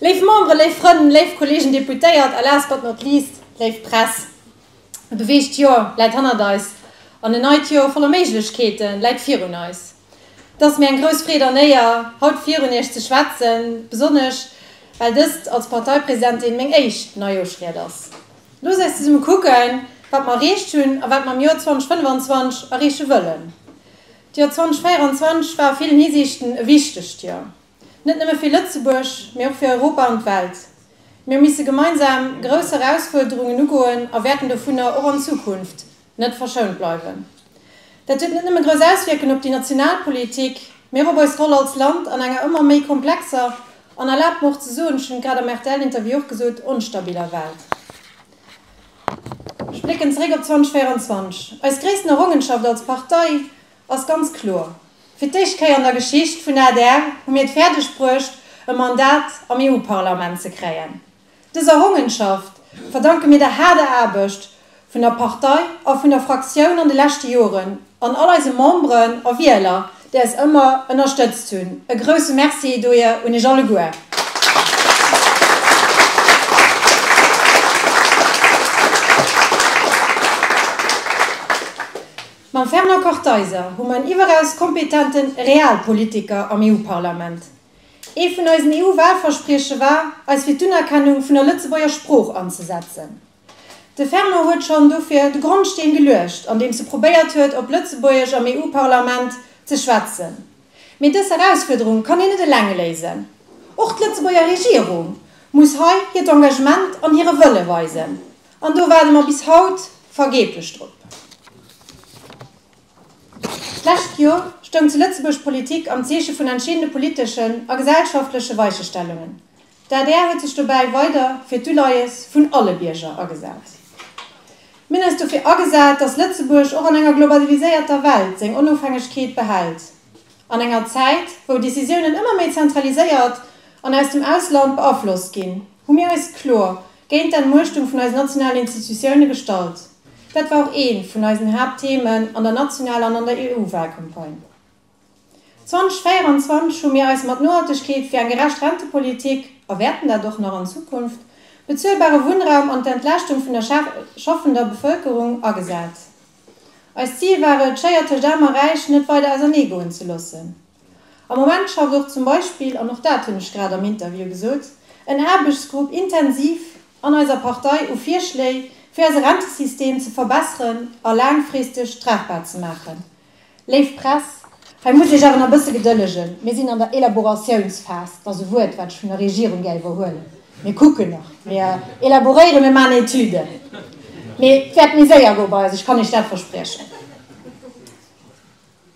Léif Memberen, léif Frënn, léif Kollegen Deputéiert a last but not least, léif Press. E beweegt Joer läit hannert eis an en neit Joer voller Méiglechkeete läit virun eis. Et ass mir eng grouss Freed an Éier, haut virun Iech ze schwätzen, besonnesch well dëst als Parteipresidentin meng éischt Neijooschried ass. Loosst eis zesumme kucken, wat mer erreecht hunn a wat mer am Joer 2025 erreeche wëllen. D'Joer 2024 war a villen Hisiichten e wichtegt Joer. Net nëmme fir Lëtzebuerg, mee och fir Europa an d'Welt. Mir hu misse gemeinsam grouss Erausfuerderungen ugoen a wäerten dovunner och an Zukunft net verschount bleiwen. Dat huet net nëmme grouss Auswierken op déi national Politik, mee och op eis Roll als Land an enger ëmmer méi komplexer an, erlaabt mer och ze soen, ech hunn et grad am RTL-Interview och gesot, onstabiler Welt. Ech blécken zeréck op 2024. Eis gréissten Errongenschaft als Partei ass ganz kloer, Fir d'éischt Kéier an der Geschicht vun der adr hu mir et fäerdeg bruecht, e Mandat am EU-Parlament ze kréien. Dës Errongenschaft verdanke mir der haarder Aarbecht vun der Partei a vun der Fraktioun an de leschte Joren an all eise Memberen a Wieler, déi eis ëmmer ënnerstëtzt hunn. E grousse Merci dohier un Iech alleguer. Mam Fernand Kartheiser hu mer en iwweraus kompetente Realpolitiker am EU-Parlament. Ee vun eisen EU-Wahlversprieche war, eis fir d'Unerkennung vun der Lëtzebuerger Sprooch anzesetzen. De Fernand huet schonn dofir de Grondsteen geluecht, andeems e probéiert huet, op Lëtzebuergesch am EU-Parlament ze schwätzen. Mee dës Erausfuerderung kann een net eleng léisen. Och d'Lëtzebuerger Regierung muss hei hiert Engagement an hire Wëlle weisen. An do waarde mer bis haut vergeblech drop. D'lescht Joer stoung zu Lëtzebuerg d'Politik am Zeeche vun entscheedende politeschen a gesellschaftleche Weichestellungen. D'adr huet sech dobäi weider fir d'Uleies vun alle Bierger agesat. Mir hunn eis dofir agesat, datt Lëtzebuerg och an enger globaliséierter Welt seng Onofhängegkeet behält. An enger Zäit, wou Decisiounen ëmmer méi zentraliséiert an aus dem Ausland beaflosst ginn, hu mir eis kloer géint d'Entmuechtung vun eisen nationalen Institutioune gestallt. Dat war och ee vun eisen Haaptthemen an der nationaler an an der EU-Wahlcampagne. 2024 hu mir eis mat Nohaltegkeet fir eng gerecht Rentepolitik, a wäerten dat och nach an Zukunft, bezuelbare Wunnraum an d'Entlaaschtung vun der schaffender Bevëlkerung agesat. Eist Zil war et, d'Schéier tëscht Aarm a Räich net weider ausernee goen ze loossen. Am Moment schafft och zum Beispill, an och dat hunn ech grad am Interview gesot, en Aarbechtsgrupp intensiv an eiser Partei u Virschléi, fir eise Rentesystem ze verbesseren a laangfristeg tragbar ze maachen. Léif Press, hei musst Iech awer nach e bësse gedëllegen, mir sinn an der Elaboratiounsphas, dat ass e Wuert, wat ech vun der Regierung gär iwwerhuelen, mir kucken nach, mir elaboréieren, mir maachen Etüden, mee et wäert méi séier goe bei eis, ech kann Iech dat verspriechen.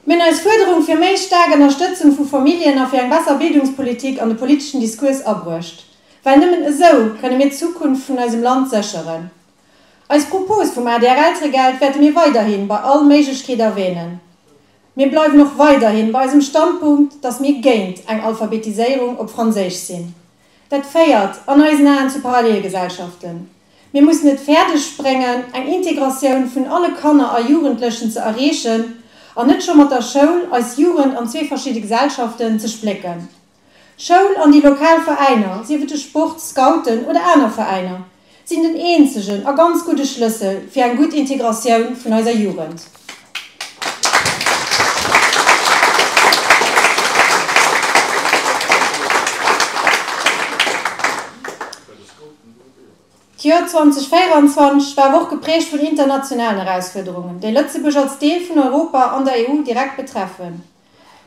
Mir hunn eis Fuerderung fir méi staark Ënnerstëtzung vu Familljen a fir eng besser Bildungspolitik an de politeschen Diskurs abruecht, well nëmmen esou kënne mir d'Zukunft vun eisem Land sécheren. Eis Propos vum ADR-Elteregeld wäerte mir weiderhi bei all Méiglechkeet erwähnen. Mir bleiwen och weiderhi bei eisem Standpunkt, dass mir géint eng Alphabetiséierung op Franséisch sinn. Dat féiert an eisen Aen zu Parallelgesellschaften. Mir mussen et fäerdeg bréngen, eng Integratioun vun alle Kanner a Jugendlechen ze erreechen an net scho mat der Schoul eis Jugend an zwee verschidde Gesellschaften ze splécken. D'Schoul an déi lokal Veräiner, sief et de Sport, Scouten oder aner Veräiner, sinn den eenzegen a ganz gudde Schlëssel fir eng gutt Integratioun vun eiser Jugend. D'Joer 2024 war awer och geprägt vun internationalen Erausfuerderungen, déi Lëtzebuerg als Deel vun Europa an der EU direkt betreffen.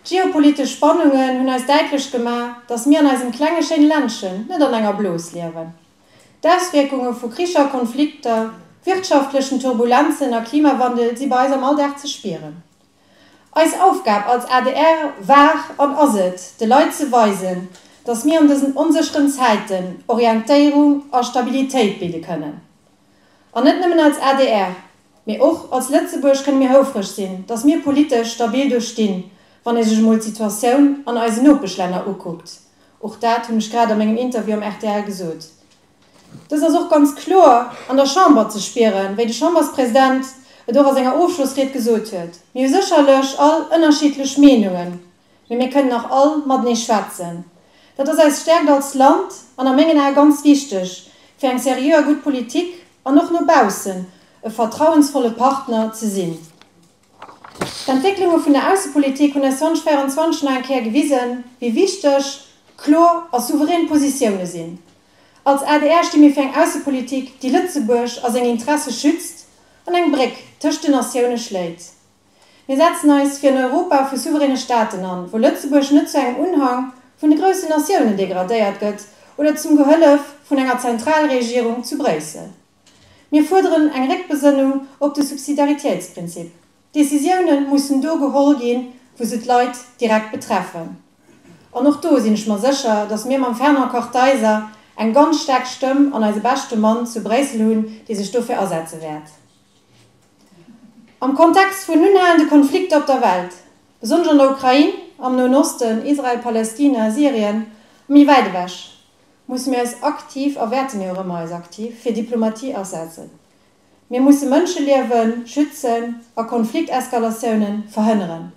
D'geopolitesch Spannungen hunn eis däitlech gemaach, datt mir an eisem klenge schéine Ländchen net an enger Blos liewen. D'Auswierkunge vu Kricher, Konflikter, wirtschaftlechen Turbulenzen a Klimawandel si bei eis am Alldag ze spieren. Eis Aufgab als adr war an ass et, de Leit ze weisen, datt mir an dësen onsécheren Zäiten Orientéierung a Stabilitéit bidde kënnen. An net nëmmen als adr, mee och als Lëtzebuerg kënne mir houfreg sinn, datt mir politesch stabil do stinn, wann ee sech emol d'Situatioun an eisen Nopeschlänner ukuckt. Och dat hunn ech grad a mengem Interview am rtl gesot. Dëst ass och ganz kloer an der Chamber ze spieren, wéi de Chamberspresident et och a senger Ofschlossried gesot huet. Mir hu sécherlech all ënnerschiddlech Meenungen, mee mir kënnen nach all matenee schwätzen. Dat ass eis Stärkt als Land an a mengen Ae ganz wichteg fir eng seriö a gutt Politik an och no baussen e vertrauensvolle Partner ze sinn. D'Entwécklunge vun der Aussepolitik hunn eis 2024 nach eng Kéier gewisen, wéi wichteg kloer a souverän Positioune sinn. Als adr sti mir fir eng Aussepolitik, déi Lëtzebuerg a seng Interesse schützt an eng Bréck tëscht den Natioune schléit. Mir setzen eis fir en Europa vu souveräne Staaten an, wou Lëtzebuerg net zu engem Unhang vun de groussen Natiounen degradéiert gëtt oder zum Gehëllef vun enger Zentralregierung zu Bréissel. Mir fuerderen eng Réckbesënnung op de Subsidiaritätsprinzip. D'Decisioune mussen do geholl ginn, wou se d'Leit direkt betreffen. An och do sinn ech mer sécher, datt mir mam Fernand Kartheiser eng ganz staark Stëmm an eise beschte Mann zu Bréissel hunn, dee sech dofir asetze wäert. Am Kontext vun unhalende Konflikter op der Welt, besonnesch an der Ukrain, am Noen Osten, Israel, Palästina, Syrien a méi wäit ewech, musse mir eis aktiv a wäerte mir och ëmmer eis aktiv fir Diplomatie asetzen. Mir musse Mënscheliewe schützen a Konflikteskalatioune verhënneren.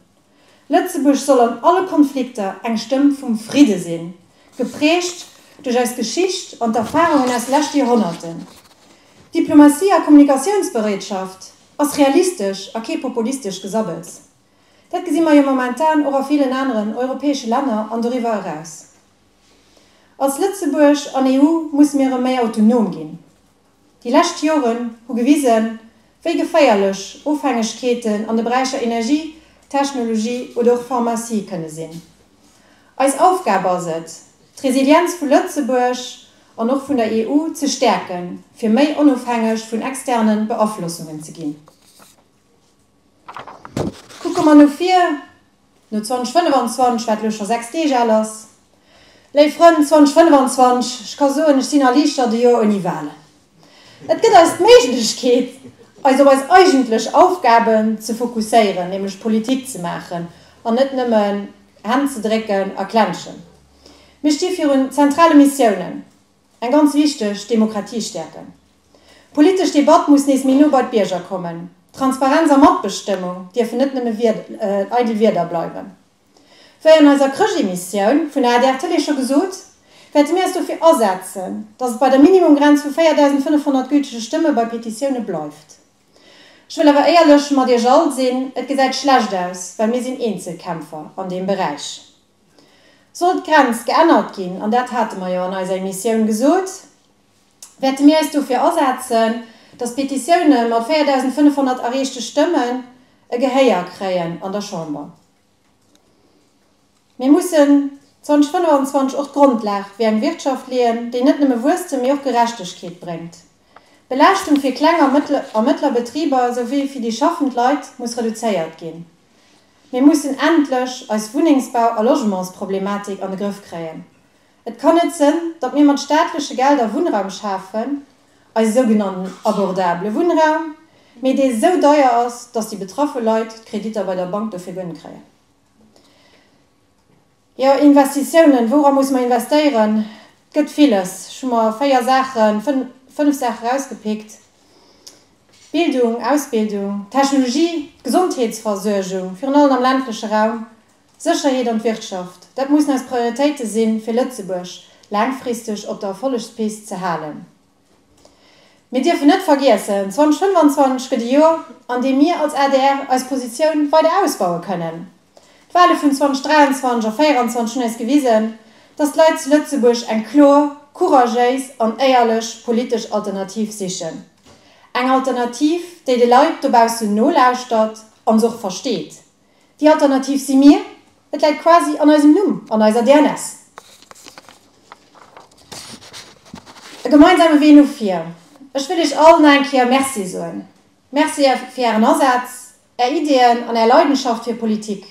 Lëtzebuerg soll an alle Konflikter eng Stëmm vum Fridde sinn, geprägt duerch eis Geschicht an d'Erfarungen aus de leschte Joerhonnerten. Diplomatie a Kommunikatiounsbereetschaft ass realistesch a kee populistescht Gesabbels. Dat gesi mer jo momentan och a villen aneren europäesche Länner an doriwwer eraus. Als Lëtzebuerg an EU musse mir erëm méi autonom ginn. Déi lescht Joren hu gewisen, wéi geféierlech Ofhängegkeeten an de Beräicher Energie, Technologie oder och Pharmacie kënne sinn. Eis Aufgab ass et, d'Resilienz vu Lëtzebuerg an och vun der EU ze stäerken, fir méi onofhängeg vun externe Beaflossungen ze ginn. Kucke mer no vir, no 2025, wat elo scho 6 Deeg al ass. Léif Frënn, 2025, ech ka soen, ech sinn erliichtert, e Joer ouni Wahlen. Et gëtt eis d'Méiglechkeet, eis op eis eigentlech Aufgaben ze fokusséieren, nämlech Politik ze maachen an net nëmmen Hänn ze drécken a klenschen. Mir sti virun zentrale Missiounen. Eng ganz wichteg, d'Demokratie stäerken. D'politesch Debatt muss nees méi no bei d'Bierger kommen. Transparenz a Matbestëmmung dierfen net nëmme eidel Wierder bleiwen. Wéi an eiser Chrëschtemissioun vun der adr Tëlee scho gesot, wäerte mir eis dofir asetzen, datt et bei der Minimumgrenz vu 4.500 gültege Stëmme bei Petitioune bleift. Ech wëll awer éierlech mat Iech all sinn, Et gesäit schlecht aus, well mir sinn Eenzelkämpfer an deem Beräich. Sollt d'Grenz geännert ginn, an dat hate mer jo an eiser Emissioun gesot, wäerte mir eis dofir asetzen, datt d'Petitioune mat 4.500 erreechte Stëmmen e Gehéier kréien an der Chamber. Mir mussen 2025 och d'Grondlag fir eng Wirtschaft leeën, déi net nëmme Wuesstem, mee och Gerechtegkeet bréngt. D'Belaaschtung fir kleng a mëttler Betriber souwéi fir déi schaffend Leit muss reduzéiert ginn. Mir mussen endlech eis Wunnengsbau a Logementsproblematik an de Grëff kréien. Et kann net sënn, datt mir mat staatleche Gelder Wunnraum schafen, eise sougenannten abordabele Wunnraum, mee dee sou deier ass, datt déi betraffe Leit d'Kreditter bei der Bank dofir guer net kréien. Jo, Investitiounen, woura musse mer investéieren? Et gëtt villes. Ech hu mer 4 Saachen, 5 Saache erausgepickt, Bildung, Ausbildung, Technologie, d'Gesondheetsversuergung, virun allem am ländleche Raum, Sécherheet an d'Wirtschaft. Dat mussen eis Prioritéite sinn, fir Lëtzebuerg laangfristeg op der Erfollegspist ze halen. Mir dierfen net vergiessen, 2025 gëtt e Joer, an deem mir als adr eis Positioun weider ausbaue kënnen. D'Wale vun 2023 a 2024 hunn eis gewisen, datt d'Leit zu Lëtzebuerg eng kloer, couragéis an éierlech politesch Alternativ sichen. Eng Alternativ, déi de Leit dobaussen nolauschtert an se och versteet. Déi Alternativ si mir, et läit quasi an eisem Numm, an eiser DNS. E gemeinsame Wee no vir. Ech wëll Iech all nach eng Kéier Merci soen. Merci fir Ären Asaz, Är Ideeën an Är Leidenschaft fir Politik.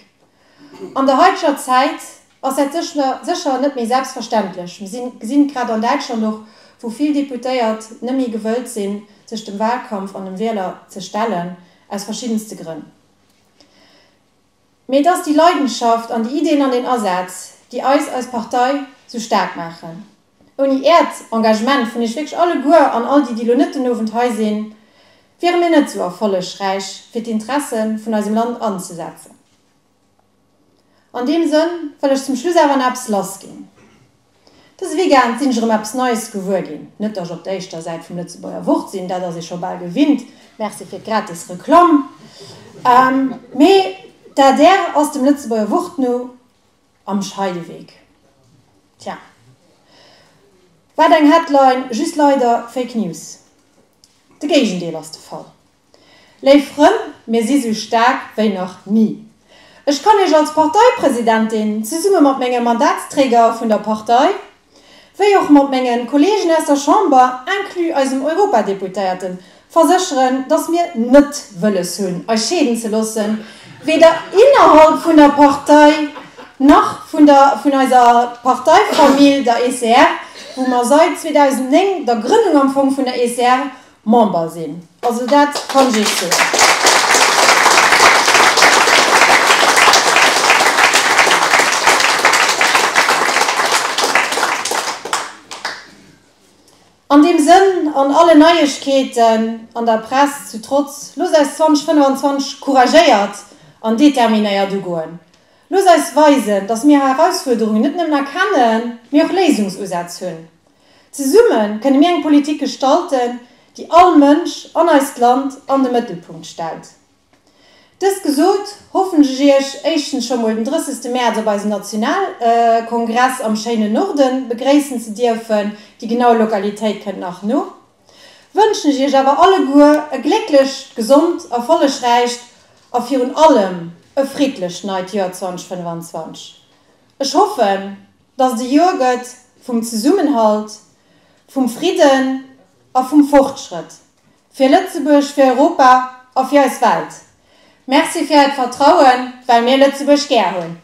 An der haiteger Zäit ass dat sécher net méi selbstverständlech. Mir gesinn et grad an Däitschland och, wou vill Deputéiert net méi gewëllt sinn, sech dem Wahlkampf an dem Wieler ze stellen, aus verschiddenste Grënn. Mee et ass déi Leidenschaft an déi Ideen an deen Asaz, déi eis als Partei sou staark maachen. Ouni Äert Engagement vun Iech wierklech alleguer an all déi, déi elo net den Owend hei sinn, wiere mir net sou erfollegräich, fir d'Interesse vun eisem Land anzesetzen. An deem Sënn wëll ech zum Schluss awer nach eppes lassginn. Dëse Weekend sinn ech erëm eppes Neies gewuer ginn. Net datt ech op der éischter Säit vum Lëtzebuerger Wort sinn, dat ass ee scho bal gewinnt, merci fir d'gratis Reklamm, mee d'ADR ass dem Lëtzebuerger Wort no am Scheideweg. Tja, wat eng Headline, just leider Fake News. De Géigendeel ass de Fall. Léif Frënn, mir si sou staark wéi nach ni. Ech kann Iech als Parteipresidentin, zesumme mat menge Mandatsträger vun der Partei, wéi och mat mengen Kollegen aus der Chamber, inclus eisem Europadeputéierten, versécheren, dass mir net wëlles hunn, eis scheeden ze loossen, weder innerhalb vun der Partei nach vun der vun eiser Parteifamill, der ECR, wou mer seit 2009, der Grënnung am Fong vun der ECR, Member sinn. Also dat kann ech Iech soen. An deem Sënn, an allen Neiegkeeten an der Press zu Trotz, loosst eis 2025 couragéiert an determinéiert ugoen. Loosst eis weisen, dass mir Herausfuerderungen net nëmmen erkennen, mee och Léisungsusätz hunn. Zesumme kënne mir eng Politik gestalten, déi all Mënsch an eist Land an de Mëttelpunkt stellt. Dëst gesot, hoffen ech Iech éischtens scho mol den 30. Mäerz op eisem Nationalkongress am schéinen Norden begréissen ze dierfen, déi genau Lokalitéit kënnt nach no, wënschen ech Iech awer alleguer e glécklecht, gesond, erfollegräicht a virun allem e friddlecht neit Joer 2025. Ech hoffen, dass et e Joer gëtt vum Zesummenhalt, vum Fridden a vum Fortschrëtt. Fir Lëtzebuerg, fir Europa a fir eis Welt. Merci fir Äert Vertrauen, well mir Lëtzebuerg gär hunn.